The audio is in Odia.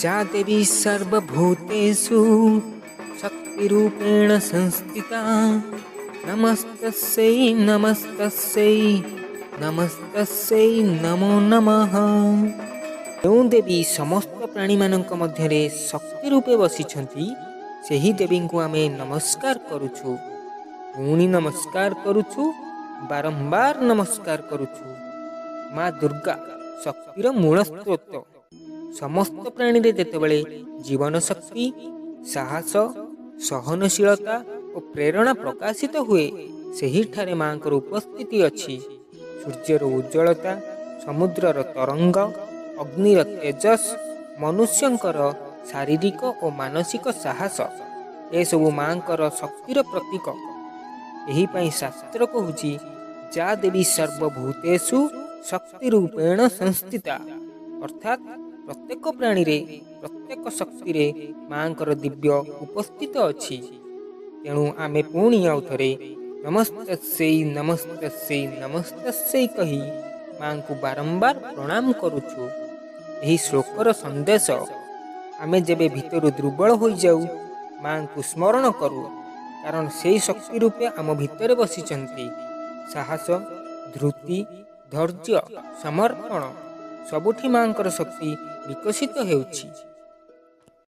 ଯା ଦେବୀ ସର୍ବଭୂତେଷୁ ଶକ୍ତିରୂପେଣ ସଂସ୍ଥିତା, ନମସ୍ତସ୍ୟୈ ନମସ୍ତସ୍ୟୈ ନମସ୍ତସ୍ୟୈ ନମୋ ନମଃ। ଯେଉଁ ଦେବୀ ସମସ୍ତ ପ୍ରାଣୀମାନଙ୍କ ମଧ୍ୟରେ ଶକ୍ତି ରୂପେ ବସିଛନ୍ତି, ସେହି ଦେବୀଙ୍କୁ ଆମେ ନମସ୍କାର କରୁଛୁ, ପୁଣି ନମସ୍କାର କରୁଛୁ, ବାରମ୍ବାର ନମସ୍କାର କରୁଛୁ। ମା ଦୁର୍ଗା ଶକ୍ତିର ମୂଳ ସ୍ରୋତ। ସମସ୍ତ ପ୍ରାଣୀରେ ଯେତେବେଳେ ଜୀବନ ଶକ୍ତି, ସାହସ, ସହନଶୀଳତା ଓ ପ୍ରେରଣା ପ୍ରକାଶିତ ହୁଏ, ସେହିଠାରେ ମାଙ୍କର ଉପସ୍ଥିତି ଅଛି। ସୂର୍ଯ୍ୟର ଉଜ୍ଜ୍ୱଳତା, ସମୁଦ୍ରର ତରଙ୍ଗ, ଅଗ୍ନିର ତେଜସ୍, ମନୁଷ୍ୟଙ୍କର ଶାରୀରିକ ଓ ମାନସିକ ସାହସ, ଏସବୁ ମାଙ୍କର ଶକ୍ତିର ପ୍ରତୀକ। ଏହିପାଇଁ ଶାସ୍ତ୍ର କହୁଛି, ଯା ଦେବୀ ସର୍ବଭୂତେଷୁ ଶକ୍ତି ରୂପେଣ ସଂସ୍ଥିତା। ଅର୍ଥାତ୍ ପ୍ରତ୍ୟେକ ପ୍ରାଣୀରେ, ପ୍ରତ୍ୟେକ ଶକ୍ତିରେ ମାଙ୍କର ଦିବ୍ୟ ଉପସ୍ଥିତ ଅଛି। ତେଣୁ ଆମେ ପୁଣି ଆଉ ଥରେ ନମସ୍ତସ୍ୟୈ ନମସ୍ତସ୍ୟୈ ନମସ୍ତସ୍ୟୈ କହି ମାଙ୍କୁ ବାରମ୍ବାର ପ୍ରଣାମ କରୁଛୁ। ଏହି ଶ୍ଲୋକର ସନ୍ଦେଶ, ଆମେ ଯେବେ ଭିତରୁ ଦୁର୍ବଳ ହୋଇଯାଉ, ମାଙ୍କୁ ସ୍ମରଣ କରୁ, କାରଣ ସେଇ ଶକ୍ତି ରୂପେ ଆମ ଭିତରେ ବସିଛନ୍ତି। ସାହସ, ଧୃତି, ଧୈର୍ଯ୍ୟ, ସମର୍ପଣ, ସବୁଠି ମାଙ୍କର ଶକ୍ତି ବିକଶିତ ହେଉଛି।